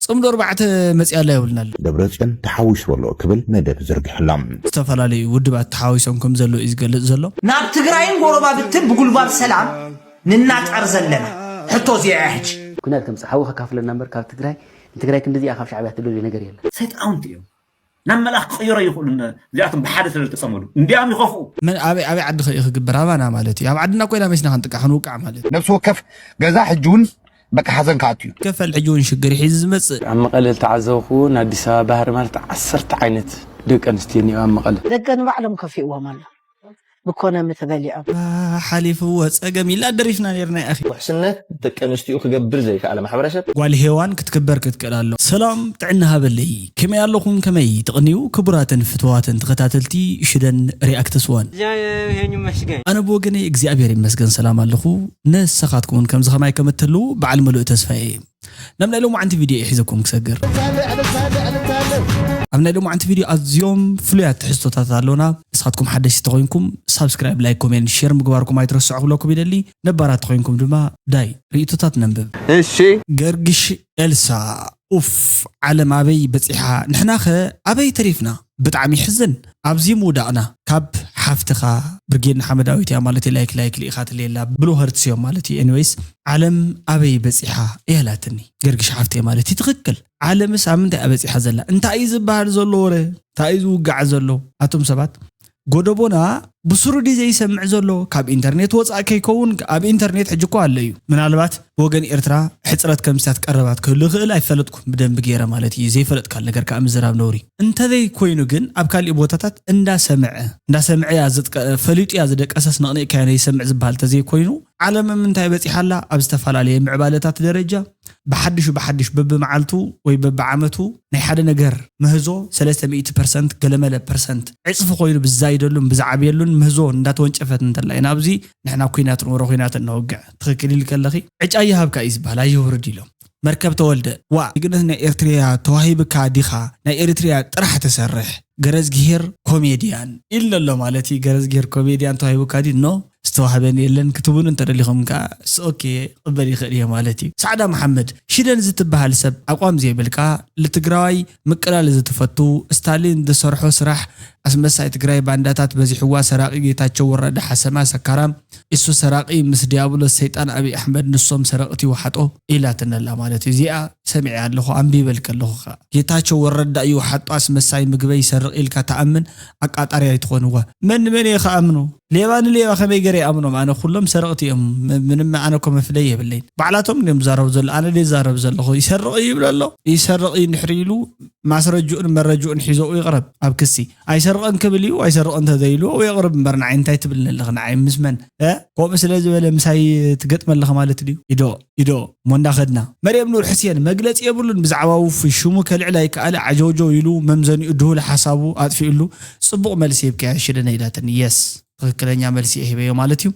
ጽምዶ ኣርባዕተ መጽያ ኣላ የብልናል። ደብረጽዮን ተሓዊሱ ኣሎ ክብል መደብ ዘርጊሑላ። ዝተፈላለዩ ውድባት ተሓዊሶም ከም ዘለዉ እዩ ዝገልጽ ዘሎ። ናብ ትግራይን ጎረባብትን ብጉልባብ ሰላም ንናጠር ዘለና ሕቶ እዚኣ እያ ሕጂ። ኩናት ከምፅእ ሓዊ ከካፍለና እምበር ካብ ትግራይ ንትግራይ ክንድዚኣ ካብ ሻዕብያ ትደልዮ ነገር የለን። ሰይጣውንቲ እዮም። ናብ መልኣኽ ክቕይሮ ይኽእሉ። እዚኣቶም ብሓደ ስለ ዝተፀመዱ እንዲያም ይኸፍኡ። መን ኣበይ ኣበይ ዓዲ ኸ ክግበር ኣባና ማለት እዩ። ኣብ ዓድና ኮይና መሲና ክንጥቃ ክንውቃዕ ማለት እዩ። ነብሲ ወከፍ ገዛ ሕጂ እውን በቃ ሓዘን ክኣቱ እዩ። ከፈል ሕጂ እውን ሽግር ሒዙ ዝመፅእ። ኣብ መቐለ ዝተዓዘብኩ እውን ኣዲስ ኣበባ ባህሪ ማለት ዓሰርተ ዓይነት ደቂ ኣንስትዮ እኒኦ ኣብ መቐለ። ደቀ ንባዕሎም ከፊእዎም ኣሎ ብኮነ ምተበሊዖም። ሓሊፍዎ ፀገም ኢልና ደሪፍና ነርና። ኣኺ ውሕስነት ደቂ ኣንስትዮ ክገብር ዘይከኣለ ማሕበረሰብ። ጓል ሄዋን ክትክበር ክትክእል ኣሎ። ሰላም ጥዕና ሃበለይ፣ ከመይ ኣለኹም? ከመይ ትቕንዩ? ክቡራትን ፍትዋትን ተኸታተልቲ ሽደን ሪኣክትስ ዋን፣ ኣነ ብወገነይ እግዚኣብሔር ይመስገን ሰላም ኣለኹ። ንስኻትኩም እውን ከምዚ ከማይ ከም እትህልዉ በዓል ምሉእ ተስፋ እየ። ናብ ናይ ሎማዓንቲ ቪድዮ እየ ሒዘኩም ክሰግር። ኣብ ናይ ሎማዓንቲ ቪድዮ ኣዝዮም ፍሉያት ትሕዝቶታት ኣለውና። ንስኻትኩም ሓደሽቲ ተኾይንኩም ሳብስክራይብ፣ ላይክ፣ ኮሜንት፣ ሼር ምግባርኩም ኣይትረስዑ ክብለኩም ይደሊ። ነባራት ተኾይንኩም ድማ ዳይ ርእይቶታት ነንብብ። እሺ። ገርግሽ ኤልሳ፣ ኡፍ፣ ዓለም ኣበይ በፂሓ ንሕናኸ ኣበይ ተሪፍና? ብጣዕሚ ይሕዝን። ኣብዚ ምውዳቕና ካብ ሓፍትኻ ብርጌድ ንሓመዳዊት እያ ማለት እዩ። ላይክ ላይክ ልኢኻትለይ ኣላ ብሉ ሀርትስ እዮም ማለት እዩ። ኤኒዌይስ ዓለም ኣበይ በፂሓ እያ ላትኒ። ገርግሽ ሓፍተይ ማለት እዩ ትኽክል። ዓለምስ ኣብ ምንታይ እያ በፂሓ ዘላ? እንታይ እዩ ዝበሃል ዘሎ ወረ? እንታይ እዩ ዝውጋዕ ዘሎ? ኣቱም ሰባት ጎደቦና ብስሩ ድዩ ዘይሰምዕ ዘሎ? ካብ ኢንተርኔት ወፃእ ከይከውን ኣብ ኢንተርኔት ሕጂ እኮ ኣሎ እዩ። ምናልባት ብወገን ኤርትራ ሕፅረት ከምስታት ቀረባት ክህሉ ይኽእል ኣይፈለጥኩን ብደንቢ ገይረ ማለት እዩ። ዘይፈለጥካ ነገር ከዓ ምዝራብ ነውሪ እንተዘይ ኮይኑ ግን ኣብ ካሊእ ቦታታት እንዳሰምዐ እንዳሰምዐ እያ ዝጥቀ- ፈሊጡ እያ ዝደቀሰስ ነቕኒቕካዮ ዘይሰምዕ ዝበሃል እንተዘይ ኮይኑ ዓለም ምንታይ በፂሓ ኣላ? ኣብ ዝተፈላለየ ምዕባለታት ደረጃ ብሓድሹ ብሓድሽ በብመዓልቱ ወይ በብዓመቱ ናይ ሓደ ነገር ምህዞ ሰለስተ ሚእቲ ፐርሰንት ገለመለ ፐርሰንት ዕፅፊ ኮይኑ ብዛይደሉን ብዝዓብየሉን ምህዞ እንዳተወንጨፈት እንተላ ኢና ኣብዚ ንሕና ኩናትን ወረ ኩናትን ነውግዕ። ትኽክል ኢልኪ ኣለኺ። ዕጫ ይሃብካ እዩ ዝበሃል ኣየውርድ ኢሎም። መርከብ ተወልደ፣ ዋእ ጅግነት ናይ ኤርትርያ ተዋሂብካ ዲኻ ናይ ኤሪትርያ ጥራሕ ትሰርሕ? ገረዝግሄር ኮሜድያን ኢልና ኣሎ ማለት እዩ። ገረዝግሄር ኮሜድያን ተዋሂቡካ ድዩ? ኖ ዝተዋህበኒ የለን ክትብሉ እንተደሊኹም ከዓ ኦኬ ክቕበል ይኽእል እየ ማለት እዩ። ሳዕዳ መሓመድ ሽደን ዝትበሃል ሰብ ኣቋም ዘይብልካ ልትግራዋይ ምቅላል ዝትፈቱ ስታሊን ዝሰርሖ ስራሕ ኣስመሳይ ትግራይ ባንዳታት በዚሕዋ ሰራቂ ጌታቸው ወረደ ሓሰማ ሰካራም እሱ ሰራቂ ምስ ዲያብሎስ ሰይጣን ኣብይ ኣሕመድ ንሶም ሰረቅቲ ይውሓጦ ኢላትነላ ማለት እዩ። እዚኣ ሰሚዐ ኣለኹ ኣንቢበልከ ኣለኹ ከ ጌታቸው ወረዳ እዩ ሓጦ ኣስመሳይ ምግበይ ይሰርቕ ኢልካ ተኣምን ኣቃጣሪ ኣይትኾንዎ። መን ንመን እየ ከኣምኖ? ሌባ ንሌባ ከመይ ገይረ ይኣምኖም ኣነ ኩሎም ሰረቕቲ እዮም። ምንም ኣነ እኮ መፍለይ የብለይን። ባዕላቶም እዮም ዝዛረቡ ዘሎ ኣነ ድየ ዝዛረብ ዘለኹ። ይሰርቕ እዩ ይብል ኣሎ ይሰርቕ እዩ እንድሕር ኢሉ ማስረጅኡን መረጅኡን ሒዘኡ ይቕረብ ኣብ ክሲ። ኣይሰርቕን ክብል እዩ ኣይሰርቕን እንተዘይሉ የቕርብ እምበር ንዓይ እንታይ ትብልኒ ኣለኺ ንዓይ ምስ መን ከምኡ ስለ ዝበለ ምሳይ ትገጥሚ ኣለኺ ማለት ድዩ? ኢዶ ኢዶ እሞ እንዳኸድና። መርየም ኑር ሕሴን መግለፂ የብሉን ብዛዕባ ውፉይ ሽሙ ከልዕል ኣይከኣለ ዓጀውጀው ኢሉ መምዘኒኡ ድሁል ሓሳቡ ኣጥፊኡሉ ፅቡቕ መልሲ ሂብካያ ሽደነ ኢላትኒ። የስ ትኽክለኛ መልሲ እየ ሂበዮ ማለት እዩ።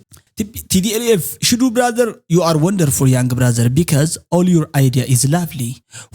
T D L F ሽዱ brother you are wonderful young brother because all your idea is lovely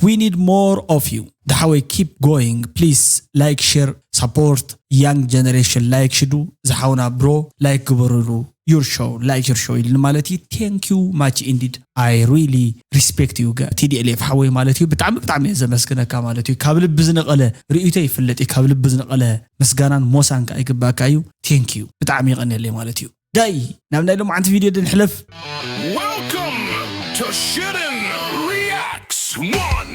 we need more of you ዝሓወይ keep going please like share support young generation like ሽዱ ዝሓውና bro like ግበሩሉ your show like your show ኢልኒ ማለት እዩ። Thank you much indeed I really respect you T D L F ሓወይ ማለት እዩ። ብጣዕሚ ብጣዕሚ እየ ዘመስግነካ ማለት እዩ። ካብ ልቢ ዝነቐለ ርእይቶ ይፍለጥ እዩ። ካብ ልቢ ዝነቐለ ምስጋናን ሞሳን ከዓ ይግባካ እዩ። Thank you ብጣዕሚ ይቐንየለይ ማለት እዩ። ዳይ ናብ ናይ ሎማዓንቲ ቪድዮ ድንሕለፍ። Welcome to Shitten Reacts One.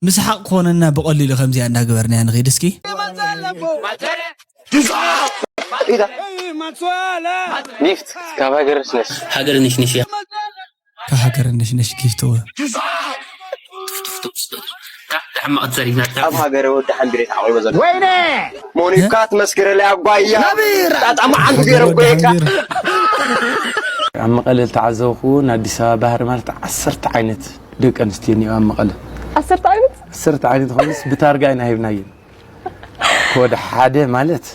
ምስሓቕ ክኾነና ብቐሊሉ ከምዚኣ እንዳገበርናያ ንኸይድ እስኪ። ጊፍት ካብ ሃገር ነሽነሽ ሃገር ነሽነሽ እያ። ካብ ሃገር ነሽነሽ ጊፍት ወ ኣብ ሃገረ ወዲ ሓንቢሬ ተዓቂበ ዘሎ ወይነ ሞኒካ ትመስክረለይ ኣጓያ ጣጣ መዓንቱ ገይረ እኮ እየ ካብ ኣብ መቐለ ዝተዓዘብኩ እውን ኣዲስ ኣበባ ባህሪ ማለት ዓሰርተ ዓይነት ደቂ ኣንስትዮ እኒኦ ኣብ መቐለ። ዓሰርተ ዓይነት? ዓሰርተ ዓይነት ኮይኑስ ብታርጋ ኢና ሂብናየን። ኮድ ሓደ ማለት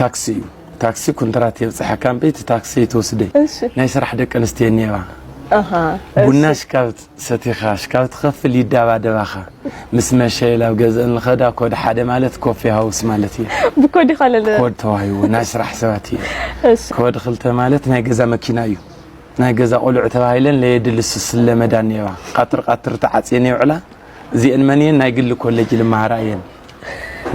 ታክሲ እዩ። ታክሲ ኩንትራት የብፅሐካ እምበይ እቲ ታክሲ ኣይትወስደይ። ናይ ስራሕ ደቂ ኣንስትዮ እኒኤዋ። ቡና ሽካብ ሰቲኻ ሽካብ ትኸፍል ይዳባደባኻ። ምስ መሸ ኢላ ኣብ ገዝአን ልኸዳ ኮድ ሓደ ማለት ኮፊ ሃውስ ማለት እዩ። ብኮድ ይኸለለ። ኮድ ተዋሂቡ ናይ ስራሕ ሰባት እዩ። ኮድ ክልተ ማለት ናይ ገዛ መኪና እዩ። ናይ ገዛ ቆልዑ ተባሂለን ለየድሊ ስስለ መዳን እየዋ። ቃጥር ቃጥር ተዓፅየን የውዕላ። እዚአን መን እየን? ናይ ግሊ ኮሌጅ ልመሃራ እየን።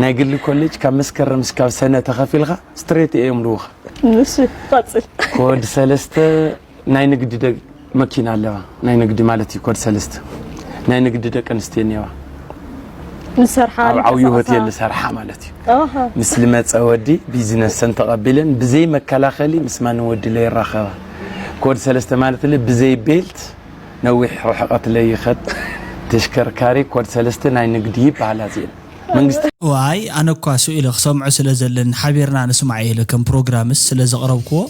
ናይ ግሊ ኮሌጅ ካብ መስከረም እስካብ ሰነ ተኸፊልካ ስትሬት እዮም ልውኻ። ንሱ ይቐፅል። ኮድ ሰለስተ ናይ ንግዲ ደግ መኪና ኣለዋ። ናይ ንግዲ ማለት እዩ ኮድ ሰለስተ። ናይ ንግዲ ደቂ ኣንስትዮ እኒዋ። ንሰርሓ ኣብ ዓብዩ ንቀሳቐሳ። ሆቴል ዝሰርሓ ማለት እዩ። ኣሃ። ምስ ልመፀ ወዲ ቢዝነሰን ተቐቢለን ብዘይ መከላኸሊ ምስ ማንም ወዲ ለይራኸባ። ኮድ ሰለስተ ማለት ለ ብዘይ ቤልት ነዊሕ ርሕቐት ለይኸድ ተሽከርካሪ ኮድ ሰለስተ ናይ ንግዲ ይበሃላ እዚአን። መንግስቲ ዋይ ኣነ እኳ ስኢለ ክሰምዖ ስለ ዘለኒ ሓቢርና ንስማዕ ኢለ ከም ፕሮግራምስ ስለ ዘቕረብክዎ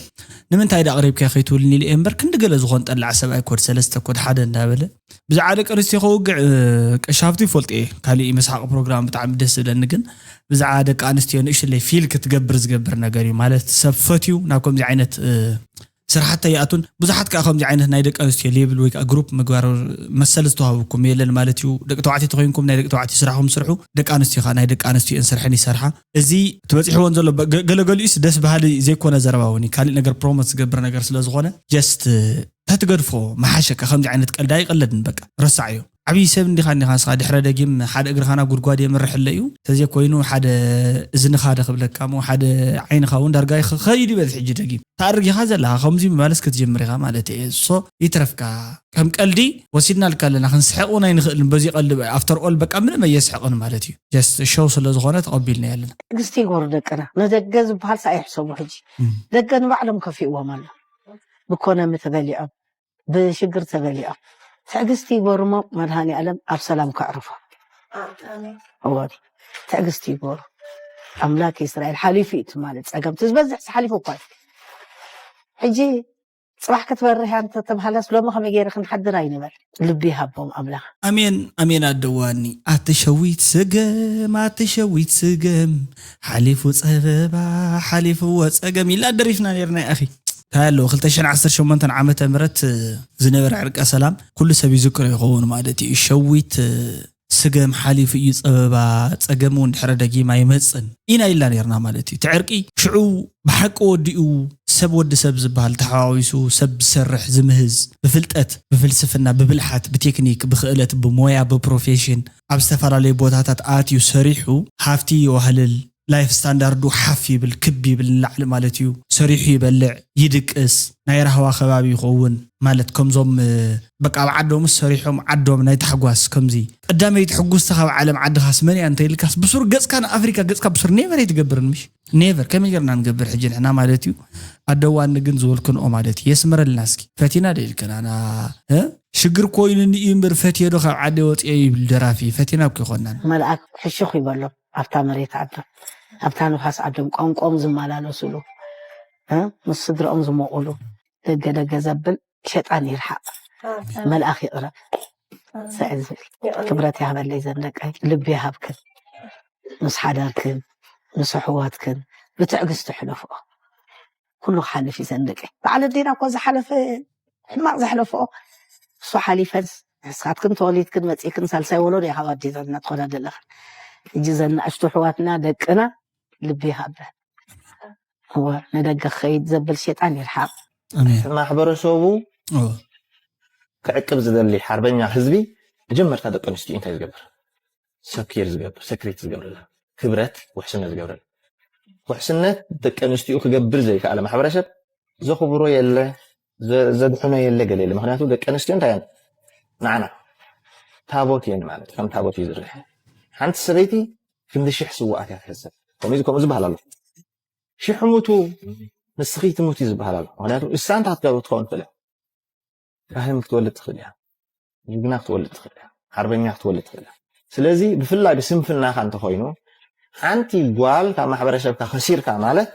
ንምንታይ ዳ ኣቕሪብካ ከይትብልኒ ኢለ እየ እምበር ክንዲ ገለ ዝኾን ጠላዕ ሰብኣይ ኮድ ሰለስተ ኮድ ሓደ እንዳበለ ብዛዕባ ደቂ ኣንስትዮ ከውግዕ እ፣ ቀሻፍቱ ይፈልጡ እየ ካሊእ መስሓቂ ፕሮግራም ብጣዕሚ ደስ ዝብለኒ ግን ብዛዕባ ደቂ ኣንስትዮ ንእሽለይ ፊል ክትገብር ዝገብር ነገር እዩ ማለት ሰብ ፈትዩ ናብ ከምዚ ዓይነት እ፣ ስራሕተ ይኣቱን ብዙሓት ከዓ ከምዚ ዓይነት ናይ ደቂ ኣንስትዮ ሌብል ወይ ከዓ ግሩፕ ምግባር መሰል ዝተዋህብኩም የለን ማለት እዩ ደቂ ተባዕትዮ ተኮይንኩም ናይ ደቂ ተባዕትዮ ስራሕኩም ስርሑ ደቂ ኣንስትዮ ከዓ ናይ ደቂ ኣንስትዮ እየን ስርሐን ይሰርሓ እዚ ትበፂሕዎን ዘሎ በ- ገ- ገለገሊኡስ ደስ በሃሊ ዘይኮነ ዘረባ እውን እዩ ካሊእ ነገር ፕሮሞት ዝገብር ነገር ስለ ዝኾነ ጀስት ተትገድፎ መሓሸካ ከምዚ ዓይነት ቀልዲ ኣይቀለድን በቃ ረሳዕዮ ዓብዪ ሰብ እንዲኻ እንዲኻ ንስኻ ድሕረ ደጊም ሓደ እግርኻ ናብ ጉድጓድ የምርሕ ኣሎ እዩ ተዘይኮይኑ ሓደ እዝንኻ ደ ክብለካ ሞ ሓደ ዓይንኻ እውን ዳርጋ ይኸ- ኸይዱ ይበዝ ሕጂ ደጊም ተኣርጊኻ ዘለኻ ከምዚ ምባልስ ክትጀምር ኢኻ ማለት እየ ሶ ይትረፍካ ከም ቀልዲ ወሲድናልካ ኣለና ክንስሕቕ እውን ኣይንኽእልን በዚ ቀልዲ ኣፍተር ኦል በቃ ምንም ኣየስሕቕን ማለት እዩ ጀስት ሾው ስለ ዝኾነ ተቐቢልና ኣለና ትዕግስቲ ይግበሩ ደቅና። ንደገ ዝበሃል ሰ ኣይሕሰቡ ሕጂ። ደገ ንባዕሎም ከፊእዎም ኣሎ። ብኢኮኖሚ ተበሊዖም፣ ብሽግር ተበሊዖም። ትዕግስቲ ይግበሩ እሞ መድሃኔ ኣለም ኣብ ሰላም ከዕርፎ። እወ ትዕግስቲ ይግበሩ። ኣምላክ እስራኤል ሓሊፉ እዩ ትማሊ ጸገም እቲ ዝበዝሕ ሓሊፉ እኳ እዩ። ሕጂ ጽባሕ ክትበርህ እያ እንተተባሃለስ ሎሚ ከመይ ገይረ ክንሓድር ኣይንበል። ልቢ ይሃቦም ኣምላኽ። ኣሜን ኣሜን ኣደዋኒ ኣቲ ሸዊት ስገም ኣቲ ሸዊት ስገም ሓሊፉ ጸበባ ሓሊፉዎ ጸገም ኢላ ደሪፍና ነርና ያኺ እንታይ ኣለዎ ክልተ ሽሕን ዓሰርተ ሸሞንተን ዓመተ ምህረት ዝነበረ ዕርቀ ሰላም ኩሉ ሰብ ይዝክሮ ይኸውን ማለት እዩ ሸዊት ስገም ሓሊፉ እዩ ጸበባ ጸገም እውን ድሕረ ደጊም ኣይመጽን ኢና ኢልና ነርና ማለት እዩ እቲ ዕርቂ ሽዑ ብሓቂ ወዲኡ ሰብ ወዲ ሰብ ዝበሃል ተሓዋዊሱ ሰብ ዝሰርሕ ዝምህዝ ብፍልጠት ብፍልስፍና ብብልሓት ብቴክኒክ ብክእለት ብሞያ ብፕሮፌሽን ኣብ ዝተፈላለዩ ቦታታት ኣትዩ ሰሪሑ ሃፍቲ የዋህልል ላይፍ ስታንዳርዱ ሓፍ ይብል ክብ ይብል ንላዕሊ ማለት እዩ ሰሪሑ ይበልዕ ይድቅስ ናይ ራህዋ ከባቢ ይኸውን ማለት ከምዞም በቃ ኣብ ዓዶምስ ሰሪሖም ዓዶም ናይ ታሕጓስ ከምዚ ቀዳመይቲ ሕጉስቲ ካብ ዓለም ዓድኻስ መን እያ እንተይልካስ ብሱር ገፅካ ንኣፍሪካ ገፅካ ብሱር ኔቨር ኣይትገብርን ምሽ ኔቨር ከመይ ገርና ንገብር ሕጂ ንሕና ማለት እዩ ኣደዋኒ ግን ዝበልክንኦ ማለት እዩ የስምረልና እስኪ ፈቲና ዶ ኢልክናና ሽግር ኮይኑኒ እዩ እምበር ፈትየ ዶ ካብ ዓደ ወፅየ ይብል ደራፊ ፈቲና እኮ ይኮናን መልኣክ ሕሹኽ ይበሎም ኣብታ መሬት ዓዶም ኣብታ ንፋስ ዓዶም ቋንቋኦም ዝመላለሱሉ እ? ምስ ስድረኦም ዝመቑሉ ደገ ደገ ዘብል ሸጣን ይርሓቕ መልኣኽ ይቕረብ ስዕል ዝብል ክብረት ይሃበለይ ዘን ደቀይ ልቢ ይሃብክን ምስ ሓዳርክን ምስ ኣሕዋትክን ብትዕግስቲ ሕለፍኦ ኩሉ ክሓልፍ እዩ ዘን ደቀይ በዓል ኣዴና እኮ ዝሓለፈ ሕማቕ ዘሕለፍኦ እሱ ሓሊፈን ንስኻትክን ተወሊድክን መፂእክን ሳልሳይ ወለዶ ኢኻ ኣዴታትና ትኾና ዘለኽን ሕጂ ዘን ንኣሽቱ ኣሕዋትና ደቅና ልቢ ይሃበን እወ ንደገ ክኸይድ ዘብል ሸጣን ይርሓቕ ኣሜን ማሕበረሰቡ እወ ክዕቅብ ዝደሊ ሓርበኛ ህዝቢ መጀመርታ ደቂ ኣንስትዮ እንታይ ዝገብር ሰኪር ዝገብር ሰክሬት ዝገብርላ ክብረት ውሕስነት ዝገብርላ ውሕስነት ደቂ ኣንስትዮ ክገብር ዘይከኣለ ማሕበረሰብ ዘኽብሮ የለ ዘ- ዘድሕኖ የለ ገለ የለ ምክንያቱ ደቂ ኣንስትዮ እንታይ እየን ንዓና ታቦት እየን ማለት ከም ታቦት እዩ ዝርሕ ሓንቲ ሰበይቲ ክንዲ ሽሕ ስዋኣት እያ ትሕሰብ ከምኡ ከምኡ ዝበሃል ኣሎ ሽሕ ሙቱ ንስኺ ትሙት እዩ ዝበሃል ኣሎ ምክንያቱ እሳ እንታይ ክትገብር ትኸውን ትኽእል እያ ካህን ክትወልድ ትኽእል እያ ጅግና ክትወልድ ትኽእል እያ ሓርበኛ ክትወልድ ትኽእል እያ ስለዚ ብፍላይ ብስንፍናኻ እንተኾይኑ ሓንቲ ጓል ካብ ማሕበረሰብካ ከሲርካ ማለት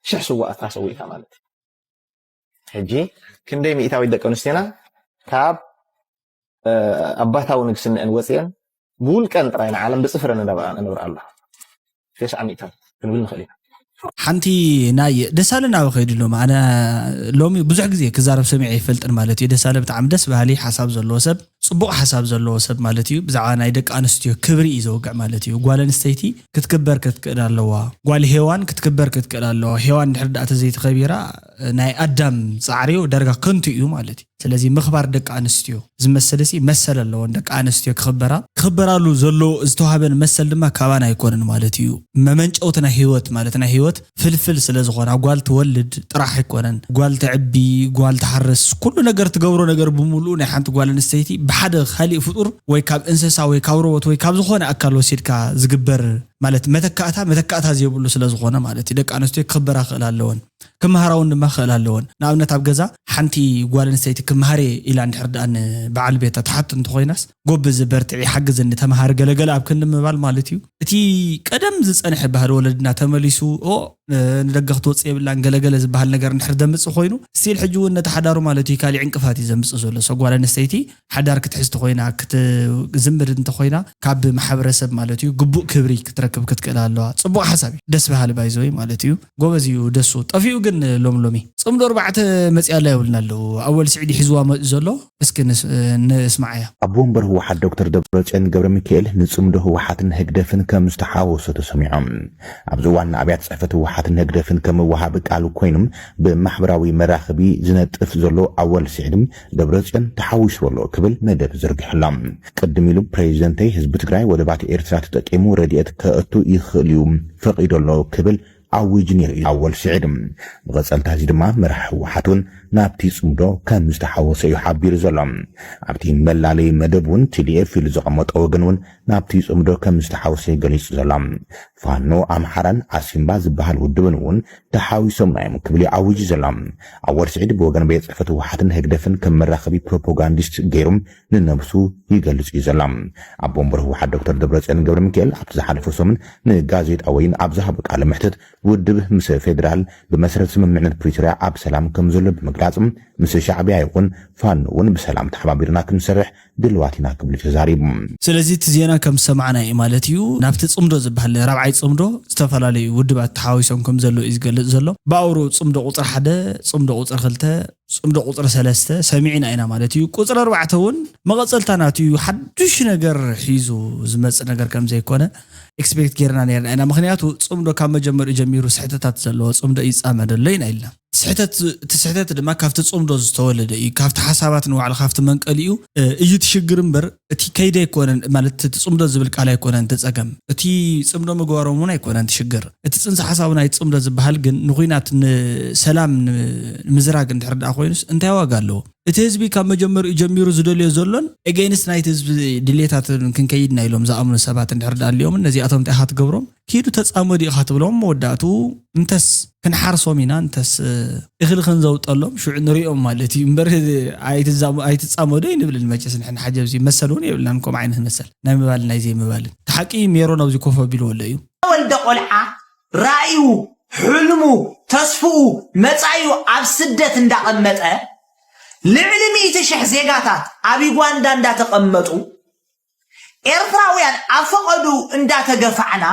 ሽሕ ስዋኣትካ ሰዊእካ ማለት እዩ ሕጂ ክንደይ ሚእታዊት ደቂ ኣንስትዮና ካብ ኣባታዊ ንግስንአን ወፅየን ብውልቀን ጥራይ ንዓለም ብፅፍረን እናበላ ነብራ ኣላ ተስዓ ሚእታዊት ክንብል ንኽእል ኢና ሓንቲ ናይ ደሳለ ናብ ከይድሎም ኣነ ሎሚ ብዙሕ ግዜ ክዛረብ ሰሚዐ ይፈልጥን ማለት እዩ ደሳለ ብጣዕሚ ደስ ባህሊ ሓሳብ ዘለዎ ሰብ ፅቡቕ ሓሳብ ዘለዎ ሰብ ማለት እዩ ብዛዕባ ናይ ደቂ ኣንስትዮ ክብሪ እዩ ዘውግዕ ማለት እዩ ጓል ኣንስተይቲ ክትክበር ክትክእል ኣለዋ ጓል ሄዋን ክትክበር ክትክእል ኣለዋ ሄዋን ድሕር ዳኣ ተዘይተኸቢራ ናይ ኣዳም ፃዕሪዮ ዳርጋ ከንቱ እዩ ማለት እዩ። ስለዚ ምኽባር ደቂ ኣንስትዮ ዝመሰለ ሲ መሰል ኣለዎን፣ ደቂ ኣንስትዮ ክኽበራ፣ ክኽበራሉ ዘሎ ዝተዋህበን መሰል ድማ ካባና ኣይኮነን ማለት እዩ። መመንጨውቲ ናይ ህይወት ማለት ናይ ህይወት ፍልፍል ስለ ዝኾነ ጓል ትወልድ ጥራሕ ኣይኮነን፣ ጓል ተዕቢ፣ ጓል ትሓርስ፣ ኩሉ ነገር ትገብሮ ነገር ብምሉኡ ናይ ሓንቲ ጓል ኣንስተይቲ ብሓደ ካሊእ ፍጡር ወይ ካብ እንስሳ ወይ ካብ ሮቦት ወይ ካብ ዝኾነ ኣካል ወሲድካ ዝግበር ማለት መተካእታ መተካእታ ዘይብሉ ስለ ዝኾነ ማለት እዩ። ደቂ ኣንስትዮ ክኽበራ ክኽእላ ኣለወን፣ ክመሃራ እውን ድማ ክኽእላ ኣለወን። ንኣብነት ኣብ ገዛ ሓንቲ ጓል ኣንስተይቲ ክመሃር እየ ኢላ እንድሕር ደኣ ንበዓል ቤታ ትሓቱ እንተኾይናስ ጎብዚ በርትዒ ሓግዝኒ ተመሃሪ ገለገለ ኣብ ክንዲ ምባል ማለት እዩ። እቲ ቀደም ዝጸንሐ ባህሊ ወለድና ተመሊሱ ኦ ንደገ ክትወጽእ የብላን ገለገለ ዝበሃል ነገር እንድሕር ዘምጽእ ኮይኑ ስቲል ሕጂ እውን ነቲ ሓዳሩ ማለት እዩ ካሊእ ዕንቅፋት እዩ ዘምጽእ ዘሎ። ሰብ ጓል ኣንስተይቲ ሓዳር ክትሕዝ ተኾይና ክትዝምድ እንተኾይና ካብ ማሕበረሰብ ማለት እዩ ግቡእ ክብሪ ክትረክብ ክትክእል ኣለዋ። ጽቡቕ ሓሳብ እዩ፣ ደስ በሃሊ ባይዘወይ ማለት እዩ። ጎበዝ እዩ ደሱ። ጠፊኡ ግን ሎም ሎሚ ጽምዶ ኣርባዕተ መጽያ ኣላ ይብልና ኣለዉ። ኣወል ስዒድ ሒዝዋ መጽኡ ዘሎ እስኪ ንስ- ንስማዓያ። ኣቦ ወንበር ህወሓት ዶክተር ደብረፅዮን ገብረ ሚካኤል ንፅምዶ ህወሓትን ህግደፍን ከም ዝተሓወሶ ተሰሚዖም። ኣብዚ እዋን ንኣብያት ፅሕፈት ህወሓትን ህግደፍን ከምወሃብ ቃል ኮይኑም ብማሕበራዊ መራኽቢ ዝነጥፍ ዘሎ ኣወል ስዒድም ደብረፅዮን ተሓዊሱ ኣሎ ክብል መደብ ዘርጊሑ ኣሎ። ቅድም ኢሉ ፕሬዚደንተይ ህዝቢ ትግራይ ወደባት ኤርትራ ተጠቂሙ ረድኤት ከእቱ ይኽእል እዩ ፈቒዱ ኣሎ ክብል ኣዊጁ ነይሩ እዩ ኣወል ስዒድ። ብቐፀልታ እዚ ድማ መራሒ ህወሓት እውን ናብቲ ፅምዶ ከም ዝተሓወሰ እዩ ሓቢሩ ዘሎ። ኣብቲ መላለይ መደብ እውን ቲዲኤፍ ኢሉ ዘቐመጦ ወገን እውን ናብቲ ፅምዶ ከም ዝተሓወሰ እዩ ገሊፁ ዘሎ። ፋኖ ኣምሓራን ዓሲምባ ዝበሃል ውድብን እውን ተሓዊሶምና እዮም ክብል እዩ ኣዊጁ ዘሎ። ኣወል ስዒድ ብወገን ቤት ፅሕፈት ህወሓትን ህግደፍን ከም መራኸቢ ፕሮፓጋንዲስት ገይሮም ንነብሱ ይገልጽ እዩ ዘሎ። ኣቦ ወንበር ህወሓት ዶክተር ደብረፅዮን ገብረ ሚካኤል ኣብቲ ዝሓለፈ ሰሙን ንጋዜጣ ወይን ኣብ ዝሃቦ ቃለ መሕትት ውድብ ምስ ፌዴራል ብመሰረት ስምምዕነት ፕሪቶርያ ኣብ ሰላም ከም ዘሎ ብምግላፅ ምስ ሻዕቢያ ይኹን ፋኖ እውን ብሰላም ተሓባቢርና ክንሰርሕ ድልዋት ኢና ክብል እዩ ተዛሪቡ። ስለዚ እቲ ዜና ከም ዝሰማዕና እዩ ማለት እዩ። ናብቲ ፅምዶ ዝበሃል ራብዓይ ፅምዶ ዝተፈላለዩ ውድባት ተሓዊሶም ከም ዘሎ እዩ ዝገልፅ ዘሎ። ብኣውሩ ፅምዶ ቁፅሪ ሓደ፣ ፅምዶ ቁፅሪ ክልተ፣ ፅምዶ ቁፅሪ ሰለስተ ሰሚዕና ኢና ማለት እዩ። ቁፅሪ ኣርባዕተ እውን መቐፀልታ ናቱ እዩ። ሓዱሽ ነገር ሒዙ ዝመፅእ ነገር ከም ዘይኮነ ኤክስፔክት ጌርና ነርና ኢና። ምክንያቱ ፅምዶ ካብ መጀመሪኡ ጀሚሩ ስሕተታት ዘለዎ ፅምዶ ይፃመድ ኣሎ ኢና ኢልና። ስሕተት እቲ ስሕተት ድማ ካብቲ ፅምዶ ዝተወለደ እዩ። ካብቲ ሓሳባት ንባዕሉ ካብቲ መንቀሊኡ እዩ እቲ ሽግር እምበር እቲ ከይዲ ኣይኮነን። ማለት እቲ ፅምዶ ዝብል ቃል ኣይኮነን እቲ ፀገም። እቲ ፅምዶ ምግባሮም እውን ኣይኮነን እቲ ሽግር። እቲ ፅንሰ ሓሳቡ ናይ ፅምዶ ዝበሃል ግን ንኹናት ንሰላም ንምዝራግ እንድሕር ደኣ ኮይኑስ እንታይ ዋጋ ኣለዎ? እቲ ህዝቢ ካብ መጀመሪኡ ጀሚሩ ዝደልዮ ዘሎን ኤጌንስት ናይቲ ህዝቢ ድሌታትን ክንከይድና ኢሎም ዝኣምኑ ሰባት እንድሕር ደኣ ኣልዮምን ነዚኣቶም እንታይ ኢኻ ትገብሮም? ኪዱ ተፃመዱ ኢኻ ትብሎም። መወዳእቱ እንተስ ክንሓርሶም ኢና እንተስ እኽሊ ክንዘውጠሎም ሽዑ ንሪኦም ማለት እዩ እምበር ኣይትዛሙ- ኣይትፃመዱ ኣይንብልን። መቸስ ንሕና ሓጀብዚ መሰል እውን የብልናን ከምኡ ዓይነት መሰል ናይ ምባልን ናይ ዘይምባልን። እቲ ሓቂ ሜሮን ኣብዚ ኮፍ ኣቢልዎ ኣሎ እዩ። ወልደ ቆልዓ ራእዩ፣ ሕልሙ፣ ተስፍኡ፣ መጻኢኡ ኣብ ስደት እንዳቐመጠ ልዕሊ ሚእቲ ሽሕ ዜጋታት ኣብ ዩጋንዳ እንዳተቐመጡ ኤርትራውያን ኣብ ፈቐድኡ እንዳተገፋዕና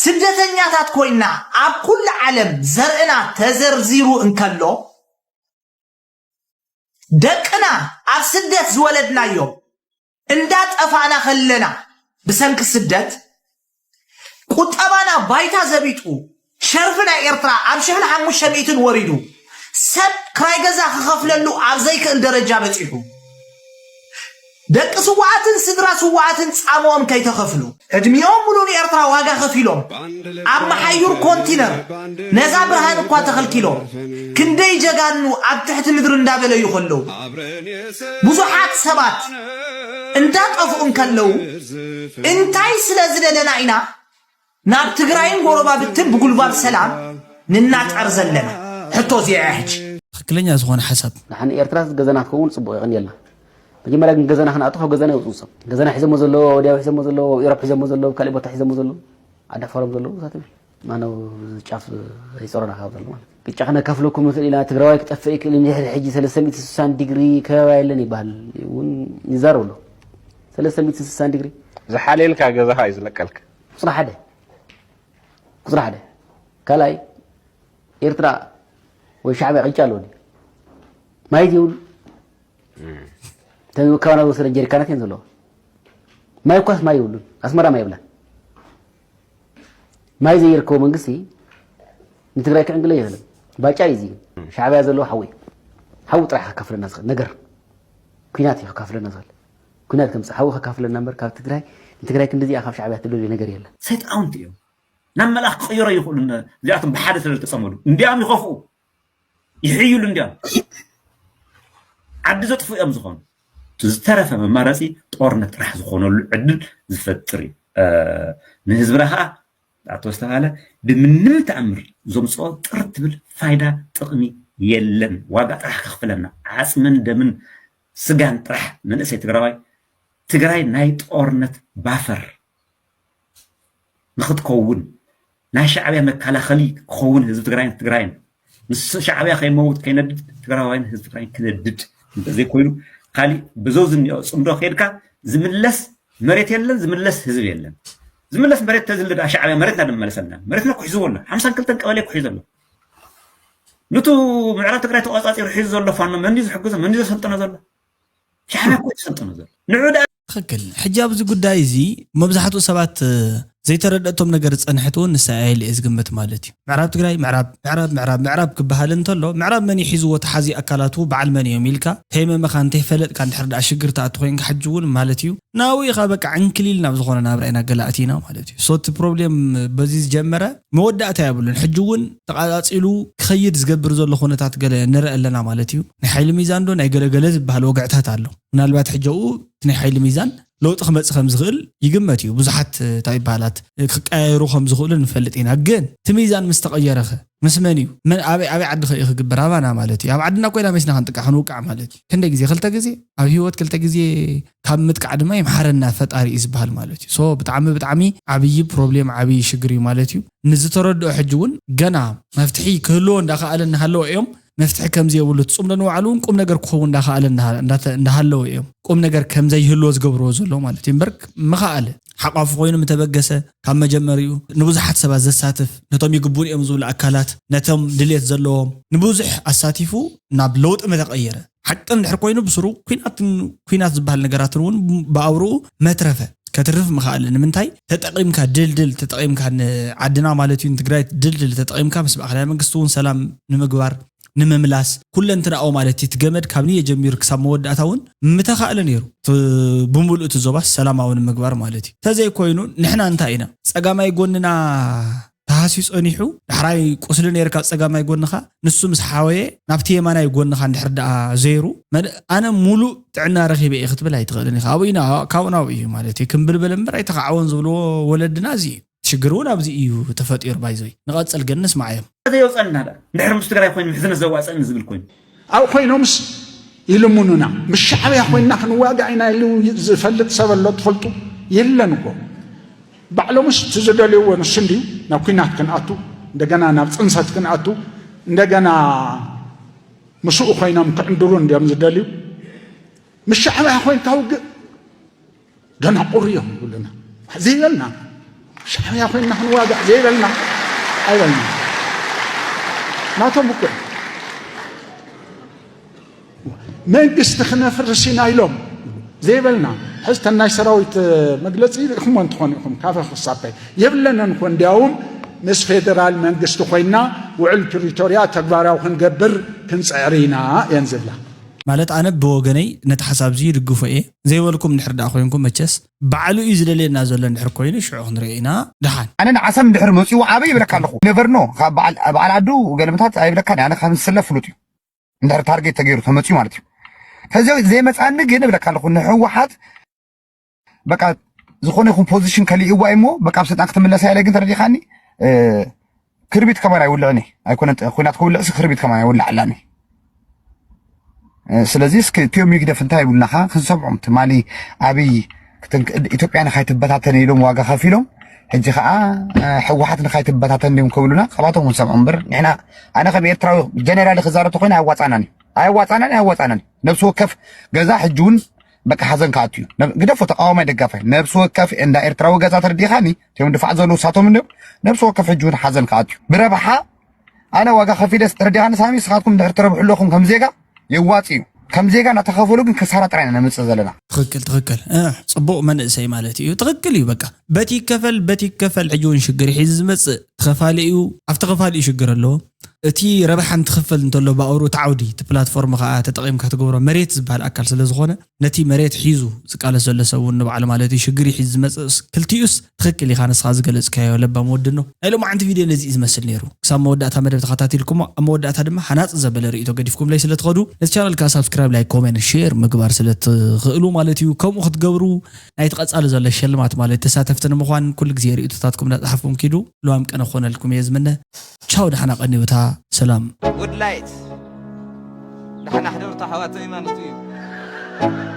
ስደተኛታት ኮይና ኣብ ኩሉ ዓለም ዘርእና ተዘርዚሩ እንከሎ ደቅና ኣብ ስደት ዝወለድናዮም እንዳጠፋእና ከለና ብሰንኪ ስደት ቁጠባና ባይታ ዘቢጡ ሸርፊ ናይ ኤርትራ ኣብ ሽሕን ሓሙሽተ ሚእትን ወሪዱ ሰብ ክራይ ገዛ ክኸፍለሉ ኣብ ዘይክእል ደረጃ በጺሑ ደቂ ስውኣትን ስድራ ስውኣትን ጻምኦም ከይተኸፍሉ ዕድሚኦም ሙሉ ንኤርትራ ዋጋ ከፊሎም ኣብ መሓዩር ኮንቲነር ነዛ ብርሃን እኳ ተኸልኪሎም ክንደይ ጀጋኑ ኣብ ትሕቲ ምድሪ እንዳበለዩ ከለዉ ብዙሓት ሰባት እንዳጠፍኡ እንከለዉ እንታይ ስለ ዝደለና ኢና ናብ ትግራይን ጎረባብትን ብጉልባብ ሰላም ንናጠር ዘለና? ሕቶ እዚኣ እያ ሕጂ። ትኽክለኛ ዝኾነ ሓሳብ። ንሓን ኤርትራ ገዛና ክትከውን ፅቡቅ ይቀንየልና። መጀመርያ ግን ገዛና ክንኣቱ ካብ ገዛና ይውፅኡ። ገዛና ሒዘሞ ዘለዎ፣ ወዲያው ሒዘሞ ዘለዎ፣ ኢሮብ ሒዘሞ ዘለዎ፣ ካልእ ቦታ ሒዘሞ ዘለዎ፣ ኣዳፋሮም ዘለዎ ዛት ማነው ጫፍ ይፀሮና ካብ ዘሎ ማለት ቅጫ ክነካፍለኩም ንኽእል ኢና። ትግራዋይ ክጠፍእ ይክእል እንድሕር ሕጂ ሰለስተ ሚእቲ ስሳን ዲግሪ ከባቢ የለን ይበሃል እውን ይዛረብ ኣሎ። ሰለስተ ሚእቲ ስሳን ዲግሪ ዝሓልየልካ ገዛኻ እዩ ዝለቀልካ። ቁፅሪ ሓደ ቁፅሪ ሓደ ካልኣይ ኤርትራ ወይ ሻዕቢያ ቅጫ ኣለዎ ድዩ? ማይ ዘይብሉ ተመካባና ዝወሰደን ጀሪካናት እየን ዘለዋ። ማይ እኳስ ማይ የብሉን። ኣስመራ ማይ የብላን። ማይ ዘይርከቦ መንግስቲ ንትግራይ ክዕንግለ ይኽእልን። ባጫ እዩ እዚ። ሻዕብያ ዘለዎ ሓዊ፣ ሓዊ ጥራሕ ከካፍለና ዝኽእል ነገር፣ ኩናት እዩ ከካፍለና ዝኽእል። ኩናት ከምፅእ ሓዊ ከካፍለና እምበር፣ ካብ ትግራይ፣ ንትግራይ ክንድዚኣ ካብ ሻዕብያ ትደልዮ ነገር የለን። ሰይጣውንቲ እዮም። ናብ መልኣኽ ክቕይሮ ይኽእሉ። እነ-፣ እዚኣቶም ብሓደ ስለ ዝተጸመዱ እንዲያም ይኸፍኡ፣ ይሕይሉ። እንዲያም ዓዲ ዘጥፍኡ እዮም ዝኾኑ። እቲ ዝተረፈ መማረፂ ጦርነት ጥራሕ ዝኾነሉ ዕድል ዝፈጥር እዩ። እ፣ ንህዝብና ከዓ ኣቶ ዝተባሃለ ብምንም ተኣምር ዘምፅኦ ጥርት ትብል ፋይዳ ጥቕሚ የለን። ዋጋ ጥራሕ ከኽፍለና፣ ዓፅምን ደምን ስጋን ጥራሕ። መንእሰይ ትግራዋይ፣ ትግራይ ናይ ጦርነት ባፈር ንኽትከውን፣ ናይ ሻዕብያ መከላኸሊ ክኸውን ህዝቢ ትግራይን ትግራይን፣ ምስ ሻዕብያ ከይመውት ከይነድድ ትግራዋይን ህዝቢ ትግራይን ክነድድ እንተዘይኮይኑ፣ ካሊእ በዞ ዝኒኦ ፅምዶ ከይድካ ዝምለስ መሬት የለን፣ ዝምለስ ህዝቢ የለን። ዝምለስ መሬት ተዝልዳ ሻዕብያ መሬትና ደመለሰልና። መሬትና ኩሒዝዎ ኣሎ። ሓምሳን ክልተን ቀበሌ ኩሒዙ ኣሎ። ንቱ ምዕራብ ትግራይ ተቆፃፂሩ ሒዙ ዘሎ ፋኖ መን እዩ ዝሕግዞ? መን እዩ ዘሰልጥኖ ዘሎ? ሻዕብያ እኮ እዩ ዘሰልጥኖ ዘሎ። ንዑ ደኣ ትኽክል። ሕጂ ኣብዚ ጉዳይ እዚ መብዛሕትኡ ሰባት፣ እ፣ ዘይተረደእቶም ነገር ዝጸንሐት እውን ንሳ እያ ኢለ እየ ዝግምት ማለት እዩ። ምዕራብ ትግራይ፣ ምዕራብ፣ ምዕራብ፣ ምዕራብ፣ ምዕራብ ክበሃል እንተሎ፣ ምዕራብ መን እዩ ሒዝዎ ተሓዚ ኣካላቱ በዓል መን እዮም ኢልካ፣ ከይመመኻ እንተይፈለጥካ እንድሕር ደኣ ሽግር ትኣቱ ኮይንካ ሕጂ እውን ማለት እዩ፣ ናብኡ ኢኻ በቃ ዕንክሊል ናብ ዝኾነ ናብራ ኢና ገለ ኣቲና ማለት እዩ። ሶ እቲ ፕሮብሌም በዚ ዝጀመረ መወዳእታ የብሉን። ሕጂ እውን ተቓጻጺሉ ክኸይድ ዝገብር ዘሎ ኩነታት ገለ ንርኢ ኣለና ማለት እዩ። ናይ ሓይሊ ሚዛን ዶ ናይ ገለገለ ዝበሃል ወግዕታት ኣሎ። ምናልባት ሕጂ ኣብኡ እቲ ናይ ሓይሊ ሚዛን ለውጢ ክመጽእ ከም ዝኽእል ይግመት እዩ። ብዙሓት፣ እንታይ ይበሃላት፣ ክቀያየሩ ከም ዝኽእሉ ንፈልጥ ኢና። ግን እቲ ሚዛን ምስ ተቐየረኸ ምስ መን እዩ? መን፣ ኣበይ፣ ኣበይ ዓዲ ከ እዩ ክግበር? ኣባና ማለት እዩ። ኣብ ዓድና ኮይና መሲና ክንጥቃዕ ክንውቃዕ ማለት እዩ። ክንደይ ግዜ? ክልተ ግዜ? ኣብ ህይወት ክልተ ግዜ ካብ ምጥቃዕ ድማ ይምሓረና ፈጣሪ እዩ ዝበሃል ማለት እዩ። ሶ ብጣዕሚ፣ ብጣዕሚ ዓብዪ ፕሮብሌም፣ ዓብዪ ሽግር እዩ ማለት እዩ። ንዝተረድኦ ሕጂ እውን ገና መፍትሒ ክህልዎ እንዳኸኣለ እናሃለዎ እዮም መፍትሒ ከም ዘየብሉ፣ እቲ ጽምዶ ንባዕሉ እውን ቁም ነገር ክኸውን እንዳኸኣለ እንዳ-፣ እንዳተ-፣ እንዳሃለወ እዮም ቁም ነገር ከም ዘይህልዎ ዝገብርዎ ዘሎ ማለት እዩ። እምበር ምኸኣለ ሓቋፊ ኮይኑ ምተበገሰ ካብ መጀመሪኡ ንብዙሓት ሰባት ዘሳትፍ፣ ነቶም ይግቡን እዮም ዝብሉ ኣካላት፣ ነቶም ድሌት ዘለዎም ንብዙሕ ኣሳቲፉ ናብ ለውጢ ምተቐየረ። ሓቂ እንድሕር ኮይኑ ብስሩ ኩናትን፣ ኩናት ዝበሃል ነገራትን እውን ብኣውርኡ መትረፈ። ከትርፍ ምኽኣል ንምንታይ ተጠቒምካ ድልድል ተጠቒምካ ንዓድና ማለት እዩ ንትግራይ ድልድል ተጠቒምካ ምስ ማእኸላይ መንግስቲ እውን ሰላም ንምግባር ንምምላስ ኩለንትናኦ ማለት እዩ እቲ ገመድ ካብ ንየ ጀሚሩ ክሳብ መወዳእታ እውን ምተኻእለ ነይሩ እቲ ብምሉእ እቲ ዞባስ ሰላማዊ ንምግባር ማለት እዩ። ተዘይኮይኑ ንሕና እንታይ ኢና ጸጋማይ ጎንና ተሃስዩ ጸኒሑ ዳሕራይ ቁስሊ ነይርካ ጸጋማይ ጎንኻ ንሱ ምስ ሓወየ ናብቲ የማናይ ጎንኻ እንድሕር ደኣ ዘይሩ መን-፣ ኣነ ሙሉእ ጥዕና ረኺበ እየ ክትብል ኣይትኽእልን ኢኻ። ኣብኡ ኢና ካብኡ ናብኡ እዩ ማለት እዩ። ክምብልብል እምበር ኣይተኻዕወን ዝብልዎ ወለድና እዚ እዩ። ሽግር እውን ኣብዚ እዩ ተፈጢሩ ባይዞይ። ንቐጽል ግን ንስማዓዮም። ዘይወፀና ዳ እንድሕር ምስ ትግራይ ኮይኑ ምሕዝነት ዘዋፅእኒ ዝብል ኮይኑ ኣብኡ ኮይኖምስ ይልምኑና። ምስ ሻዕብያ ኮይና ክንዋጋእ ኢና ኢሉ ዝፈልጥ ሰብ ኣሎ ትፈልጡ? የለን እኮ። ባዕሎምስ እቲ ዝደልይዎ ንሱ እንድዩ። ናብ ኲናት ክንኣቱ፣ እንደገና ናብ ፅንሰት ክንኣቱ፣ እንደገና ምስኡ ኮይኖም ክዕንድሩ እንድዮም ዝደልዩ። ምስ ሻዕብያ ኮይንካ ውግእ ደናቁር እዮም ይብሉና። ዘይበልና ሻዕብያ ኮይንና ክንዋጋእ ዘይበልና ኣይበልና። ናቶም እኮ መንግስቲ ክነፍርስ ኢና ኢሎም ዘይበልና። ሕዚ ተን ናይ ሰራዊት መግለፂ ርኢኹሞ እንትኾኑ ኢኹም ካፈ ክሳበ የብለንን እኮ። እንዲያውም ምስ ፌደራል መንግስቲ ኮይንና ውዕል ፕሪቶርያ ተግባራዊ ክንገብር ክንፅዕር ኢና እየን ዝብላ። ማለት ኣነ ብወገነይ ነቲ ሓሳብ እዚ ይድግፎ እየ። ዘይበልኩም እንድሕር ደኣ ኮይንኩም መቸስ ባዕሉ እዩ ዝደልየና ዘሎ እንድሕር ኮይኑ ሽዑ ክንሪኦ ኢና። ደሓን። ኣነ ንዓሰብ እንድሕር መፂኡ ዓበይ ይብለካ ኣለኹ። ነቨር ኖ። ካብ በዓል፣ በዓል ዓዱ ገለመታት ኣይብለካን እየ። ኣነ ከም ዝስለፍ ፍሉጥ እዩ። እንድሕር ታርጌት ተገይሩ ተመፂኡ ማለት እዩ። ተዘ-፣ ዘይመፃኒ ግን እብለካ ኣለኹ ንህወሓት በቃ ዝኾነ ይኹን ፖዚሽን ከሊእዋ እሞ በቃ ኣብ ስልጣን ክትምለሳ ኢለ ግን ተረዲኻኒ። እ፣ ክርቢት ከማን ኣይውልዕኒ ኣይኮነን ጥ-፣ ኩናት ክውልዕሲ ክርቢት ከማን ኣይውልዓላኒ። እ፣ ስለዚ እስኪ እቲኦም ይግደፍ እንታይ ይብሉናኻ ክንሰምዖም። ትማሊ ኣብይ ክትንክ-፣ ኢትዮጵያ ንኻይትበታተን ኢሎም ዋጋ ከፊሎም፣ ሕጂ ኸዓ፣ እ፣ ህወሓት ንኻይትበታተን ድዮም ክብሉና ካባቶም ክንሰምዖም እምበር ንሕና፣ ኣነ ከም ኤርትራዊ ጀነራል ክዛረብ ተኮይነ ኣያዋፃናን እዩ። ኣያዋፃናን ኣያዋፃናን። ነብሲ ወከፍ ገዛ ሕጂ እውን በቃ ሓዘን ክኣቱ እዩ። ነብ-፣ ግደፎ ተቃዋማይ ደጋፋይ። ነብሲ ወከፍ እንዳ ኤርትራዊ ገዛ ተረዲኻኒ፣ እቲኦም ድፋዕ ዘለዉ ንሳቶም እንድዮም። ነብሲ ወከፍ ሕጂ እውን ሓዘን ክኣቱ እዩ። ብረብሓ ኣነ ዋጋ ከፊለስ ተረዲኻኒ ሳሚ፣ ንስኻትኩም እንድሕር ትረብሑ ኣለኹም ከም ዜጋ የዋፂ እዩ። ከም ዜጋ እናተኸፈሉ ግን ክሳራ ጥራይ ኢና ነምፅእ ዘለና። ትኽክል፣ ትኽክል። እ፣ ፅቡቕ መንእሰይ ማለት እዩ። ትኽክል እዩ። በቃ በቲ ይከፈል፣ በቲ ይከፈል። ሕጂ እውን ሽግር ሒዙ ዝመፅእ ተኸፋሊ እዩ። ኣብቲ ኸፋሊ እዩ ሽግር ኣለዎ። እቲ ረብሓ እንትኽፈል እንተሎ ብኣውሩ እቲ ዓውዲ እቲ ፕላትፎርም ከዓ ተጠቒምካ ትገብሮ መሬት ዝበሃል ኣካል ስለ ዝኾነ ነቲ መሬት ሒዙ ዝቃለስ ዘሎ ሰብ እውን ንባዕሉ ማለት እዩ ሽግር ይሒዝ ዝመፅእ ክልቲኡስ ትኽክል ኢኻ ንስኻ ዝገለፅካዮ ለባም ወድኖ ናይ ሎማዓንቲ ቪድዮ ነዚ እዩ ዝመስል ነይሩ ክሳብ መወዳእታ መደብ ተኸታቲልኩሞ ኣብ መወዳእታ ድማ ሓናፂ ዘበለ ርእቶ ገዲፍኩምለይ ስለ ትኸዱ ነዚ ቻናል ከዓ ሳብስክራይብ ላይክ ኮሜንት ሼር ምግባር ስለ ትኽእሉ ማለት እዩ ከምኡ ክትገብሩ ናይቲ ቀፃሊ ዘሎ ሸልማት ማለት ተሳተፍቲ ንምዃን ኩሉ ግዜ ርእቶታትኩም እናፀሓፍኩም ኪዱ ልዋም ቀነ ክኾነልኩም እየ ዝምነ ቻው ደሓና ቀንዩታ ሰላም ጉድ ላይት ደሓና ሕደሩ ተሓዋተይ ማለት እዩ።